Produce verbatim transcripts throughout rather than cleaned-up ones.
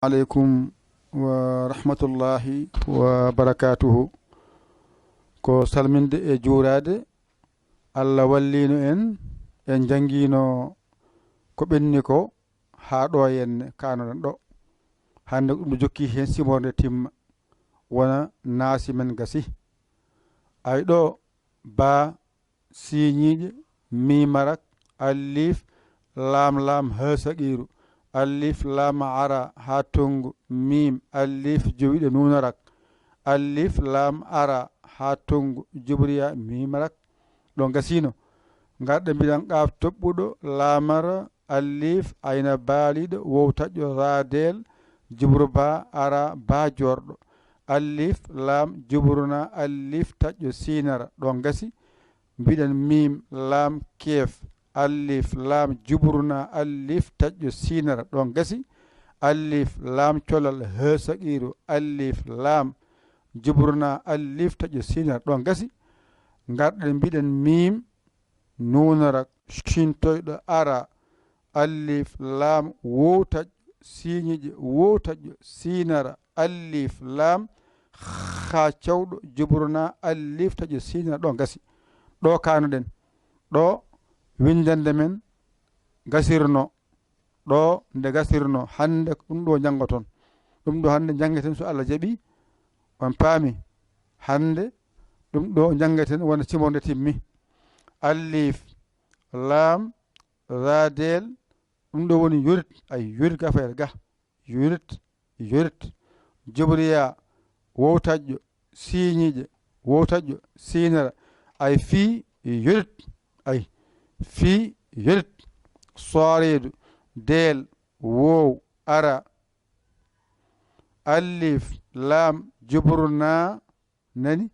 Aleykum wa rahmatullahi wa barakatuhu. Ko salminde e juuraade. Allah walliino en, en njanngiino ko ɓenni ko haa ɗo henne kaanoɗen ɗo. Hannde ko ɗum ɗo jokki heen, simoore nde timma, wona naasi men gasi. Ay ɗo, baa, siiñiiɗe, miim arak, alif, laam, laam, haa saqiiru, alif, laam, ara, haa tonngu, miim, alif, jowiiɗo, nuun arak, alif, laam, ara, haa tonngu, jubriya, miim arak. Ɗo gasiino. Ngarɗen mbiɗen qaaf toɓɓuɗo, laamara, alif, ayna baaliiɗo, wow taƴƴo, raadeel, jubru baa, ara, baa joorɗo, alif, laam, jubru naa, alif, taƴƴo, siinara. Ɗo gasi. Mbiɗen miim, laam, keef, alif, laam, jubru naa, alif, taƴƴo, siinara. Ɗo gasi. Alif, laam, colal, haa saqiiru, alif, laam, jubru naa, alif, taƴƴo, siinara. Ɗo gasi. Ngarɗen mbiɗen miim, nuun arak, ciin toyɗo, ara, alif, laam, wow taƴƴo, siiñiiɗe, wow taƴƴo, siinara, alif, laam, haa cawɗo, jubru naa, alif, taƴƴo, siinara. Ɗo gasi. Ɗo kaanoɗen. Ɗo winndannde men gasirno. Ɗo nde gasirno. Hannde ko ɗum ɗo njanngoton. Ɗum ɗo hannde njanngeten so Allah jaɓi. On paami? Hannde ɗum ɗo njanngeten wona simoore nde timmi. Alif, laam, raadeel, ɗum ɗo woni yorit, ay, yorit gafayel ga, yorit, yorit, jobriya, wow taƴƴo, siiñiiɗe, wow taƴƴo, siinara, ay, fii, yorit, ay, fii, yorit, sooreedu, deel, wow, ara, alif, laam, jubru naa, nani,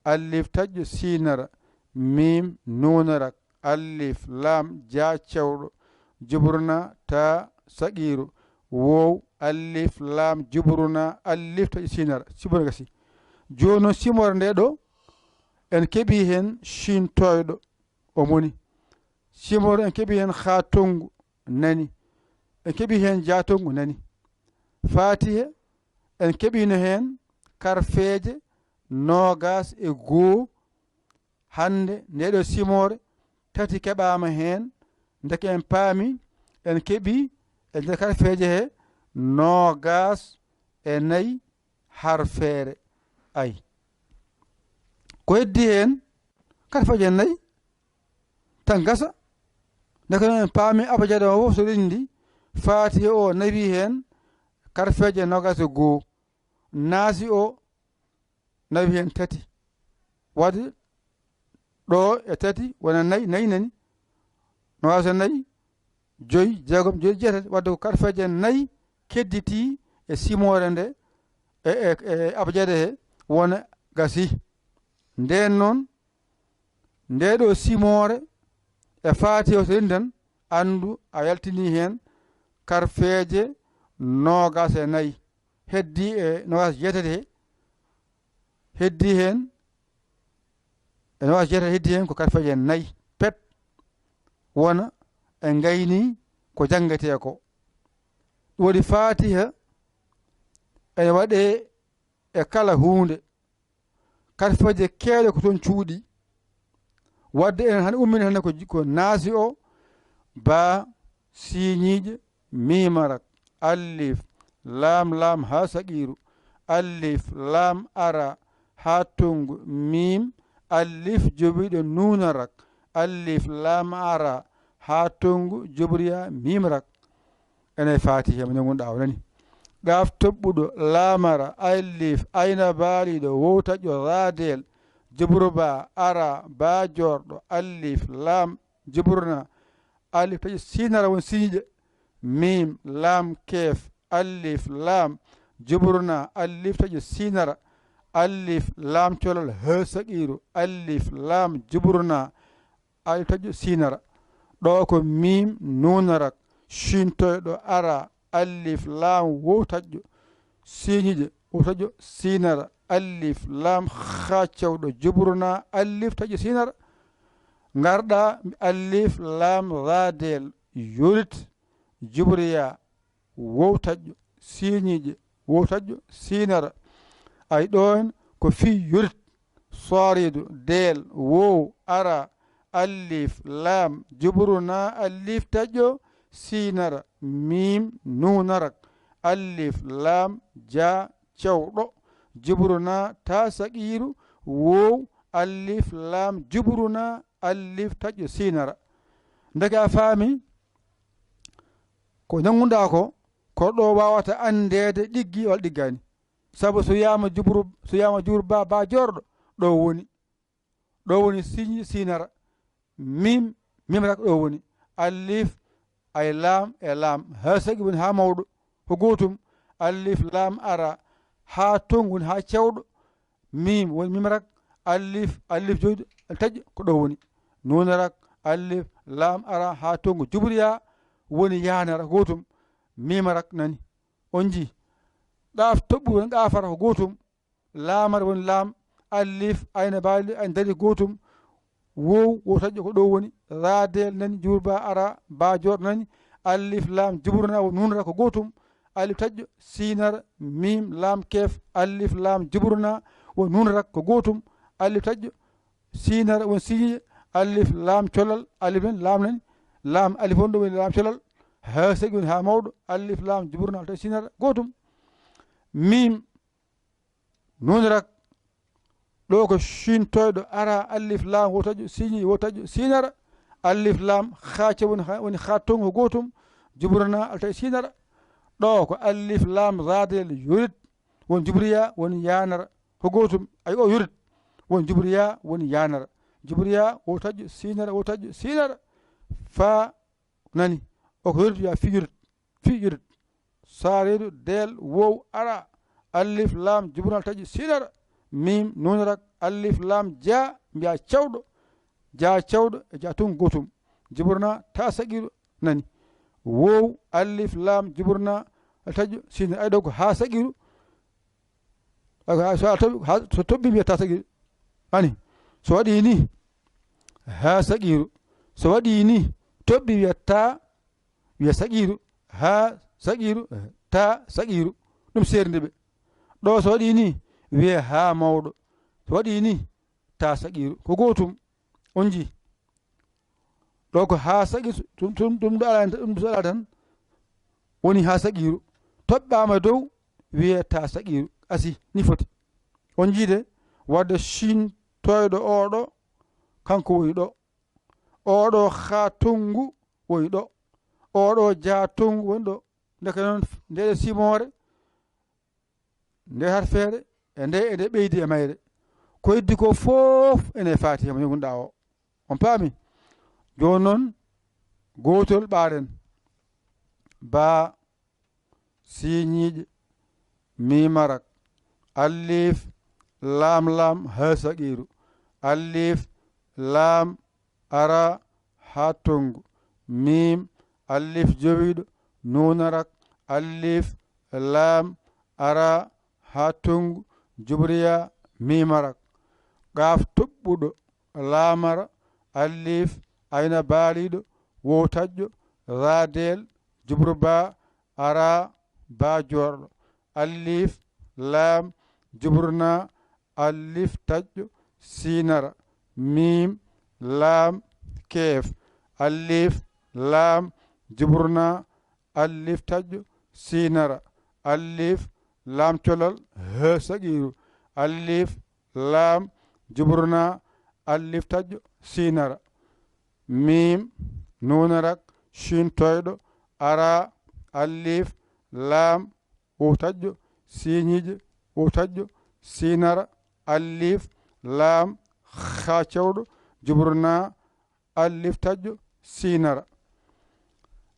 alif taƴƴo siinara, miim nuunara, alif, laam, jaa cewɗo, jubru naa, taa saqiiru, woow, alif, laam, jubru naa, alif taƴƴo siinara. Simoore gasi. Jooni noon simoore nde ɗo, en keɓii heen ciin toyɗo, o moni. Simoore en keɓii heen haa tonngu, nani. En keɓii heen jaa tonngu, nani. Faatiha, en keɓiino heen karfeeje noogaas e goo. Hannde nde ɗo simoore, tati keɓaama heen, ndeke en paami, en keɓii e nder karfeeje he noogaas e nayi harfeere. Ay. Ko heddii heen, karfeeje nayi, tan gasa. Ndeke noon en paami abajada o fof so renndi, faatiha o nawi heen karfeeje noogaas e goo, naasi o nawi heen tati. Waɗde ɗo e tati wona nayi, nayi nani, noogaas e nayi, joyi, jeegom, joyi, jeetati. Waɗde ko karfeeje nayi kedditii e simoore nde, e, e, e abajada he, wona gasi. Ndeen noon, nde ɗo simoore e faatiha o so renndi tan, anndu a yaltinii heen karfeeje noogaas e nayi. Heddii e noogaas e jeetati he, heddii heen, e noogaas e jeetati heddii heen ko karfeeje nayi pet, wona en ngaynii ko janngetee ko. Ɗum waɗi faatiha ene waɗee e kala huunde. Karfeeje keewɗe ko toon cuuɗii. Waɗde enen hannde ummini hannde ko ji-, ko naasi o, baa, siiñiiɗe, miimara, alif, laam, laam haa saqiiru, alif, laam, ara, haa tonngu, miim, alif, jowiiɗo, nuunara, alif, laam, ara, haa tonngu, jobriya, miimara. Ene faati he mo ñagunɗaa o nani. Qaaf toɓɓuɗo, laamara, alif, ayna baaliiɗo, wowtaƴƴo, raadeel, jubruba, ara, baa joorɗo, alif, laam, jubruna, alif taƴƴo siinara won siiñiiɗe, miim, laam, keef, alif, laam, jubruna, alif taƴƴo siinara, alif, laam colal, hee saqiiru, alif, laam, jubruna, alif taƴƴo siinara. Ɗo ko miim nuunara, ciin toyɗo, ara, alif, laam, wowtaƴƴo, siiñiiɗe, wowtaƴƴo siinara, alif, laam, haa cewɗo, jubruna, alif taƴƴo siinara. Ngarɗaa, alif, laam, raadeel, yorit, jubriya, wowtaƴƴo siiñiiƴe, wowtaƴƴo siinara. Ay ɗoon ko fii yorit, sooriidu, deel, woow, ara, allif, laam, juburu naa, allif taƴƴo siinara, miim nuunarak, allif, laam, jaa, cewɗo, juburu naa, taa saqiiru, woow, allif, laam, juburu naa, allif taƴƴo siinara. Ndeke a faami ko njanngunɗaa ko, ko ɗo waawata anndeede ɗiggi walla ɗiggaani. Sabu so wiyaama juburu, so wiyaama juburu baa, baa joorɗo, ɗo woni. Ɗo woni siiñ siinara. Miim, miimrak ɗo woni. Allif, ay laam e laam. Haa saqi woni haa mawɗo. Ko gootum. Allif, laam, ara. Haa toŋ woni haa cewɗo. Miim woni miimrak. Allif, allif joyɗo. Taƴƴo ko ɗo woni. Nuunarak, allif, laam, ara. Haa toŋ ko juburiyaa woni yaanara. Gootum. Miimrak nani. On njii. Ɗaaf toɓɓu woni ɗaafara ko gootum. Laamar woni laam, allif, ayna baali, ayna dari gootum, woow, wowtaƴƴo ko ɗo woni, raadeel nani, jubur baa ara, baa joor nani, allif, laam, jubur naa, wo nuunara ko gootum, allif taƴƴo, siinara, miim, laam, keef, allif, laam, jubur naa, wo nuunara ko gootum, allif taƴƴo, siinara, woni siiñe, allif, laam, colal, allif nani, laam nani, laam, allif woni ɗo woni laam colal, haa saqi woni haa mawɗo, allif, laam, jubur naa, taƴƴo, siinara, gootum, miim, nuunara, ɗo ko ciin toyɗo, ara, allif, laam, wowtaƴƴo, siiñi, wowtaƴƴo, siinara, allif, laam, haa cewɗo woni haa, woni haa toŋ ko gootum, juburu naa, allif taƴƴo, siinara, ɗo ko allif, laam, raadeel, yorit, woni juburiyaa, woni yaanara, ko gootum, ay o yorit, woni juburiyaa, woni yaanara, juburiyaa, wowtaƴƴo, siinara, wowtaƴƴo, siinara, faa nani, o ko yorit wiyaa fii yorit, fii yorit. Saareedu, deel, woow, ara, allif, laam, juburu naa, taƴƴo, siinara, miim, nuunarak, allif, laam, jaa, mbiyaa cewɗo, jaa cewɗo, e jaa toŋ gootum. Juburu naa, taa saqiiru nani. Woow, allif, laam, juburu naa, taƴƴo, siinara. Ay ɗo ko haa saqiiru. Ay ko haa, so a toɓi, haa, so toɓɓi mbiyaa taa saqiiru. Ani, so waɗii nii, haa saqiiru. So waɗii nii, toɓɓi wiya taa, wiya saqiiru, haa saqiiru, taa saqiiru. Ɗum seerndi ɓe. Ɗo so waɗii nii, wiya haa mawɗo. So waɗii nii, taa saqiiru. Ko gootum. On njii. Ɗo ko haa saqiiru, ɗum, ɗum, ɗum ɗo alaa, ɗum ɗo alaa tan. Woni haa saqiiru. Toɓɓaama dow, wiya taa saqiiru. Asi, ni foti. On njii de, wadde ciin toyɗo oo ɗo, kanko woni ɗo. Oo ɗo haa toŋngu woni ɗo. Oo ɗo jaa toŋngu woni ɗo. Ndeke noon, ndeɗe simoore, nde harfeere, e nde, e nde ɓeydi e mayre. Ko heddi ko fof ene faati e mo njanngunɗaa o. On paami? Jooni noon, gootol ɓaaren. Baa, siiñiiƴe, miimarak, allif, laam, laam, haa saqiiru, allif, laam, ara, haa toŋngu, miim, allif jowiiɗo, nuunarak, allif, laam, ara, haa toŋngu, jubriyaa, miimarak, qaaf toɓɓuɗo, laamara, allif, ayna baaliiɗo, wowtaƴƴo, raadeel, jubru baa, ara, baa joorɗo, allif, laam, jubru naa, allif taƴƴo, siinara, miim, laam, keef, allif, laam, jubru naa, allif taƴƴo, siinara, allif, laam colal, haa saqiiru, allif, laam, jubru naa, allif taƴƴo, siinara, miim, nuunarak, ciin toyɗo, ara, allif, laam, wowtaƴƴo, siiñiiƴe, wowtaƴƴo, siinara, allif, laam, haa cewɗo, jubru naa, allif taƴƴo, siinara,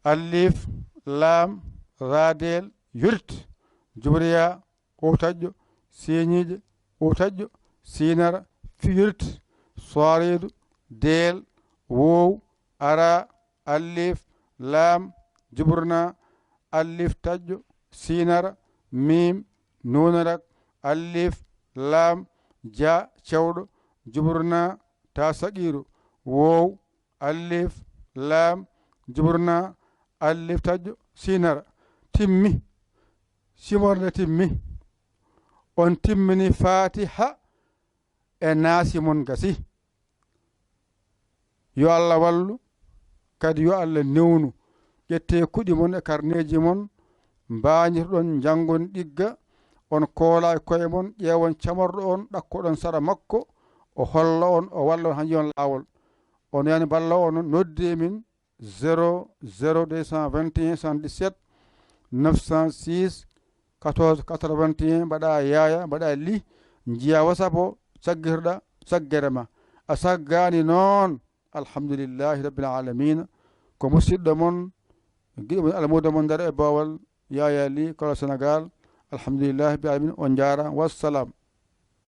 allif, laam, raadeel, yorit, jubriyaa, wowtaƴƴo, siiñiiƴe, wowtaƴƴo, siinara, fii yorit, sooreedu, deel, woow, ara, allif, laam, jubru naa, allif taƴƴo, siinara, miim, nuunarak, allif, laam, jaa cewɗo, jubru naa, taa saqiiru, woow, allif, laam, jubru naa, allif taƴƴo, siinara. Timmi. Simorde timmi. On timmini Fatiha e Naasi mon gasi. Yo Allah wallu, kadi yo Allah newnu. Ƴettee kuɗi mon e karneeji mon, mbaañirɗon njanngon ɗigga, on koola e koye mon, ƴeewon camorɗo on, ɗakkoɗon sara makko, o holla on, o walla on, haa njiyon laawol. On yani balla on, noddee min, zéro zéro deux cent vingt et un soixante-dix-sept neuf cent six quatorze quatre-vingt-un, mbaɗa yaaya, mbaɗa li, njiya WhatsApp o, saggirɗa saggere ma. A saggaani noon, alhamdulillahi rabbil alamina. Ko musidɗo mon, giɗo mon, almuudo mon nder e boowal, Yaaya Li, Kolo Senegal. Alhamdulillahi rabbil alamina, on njaara, wassalam.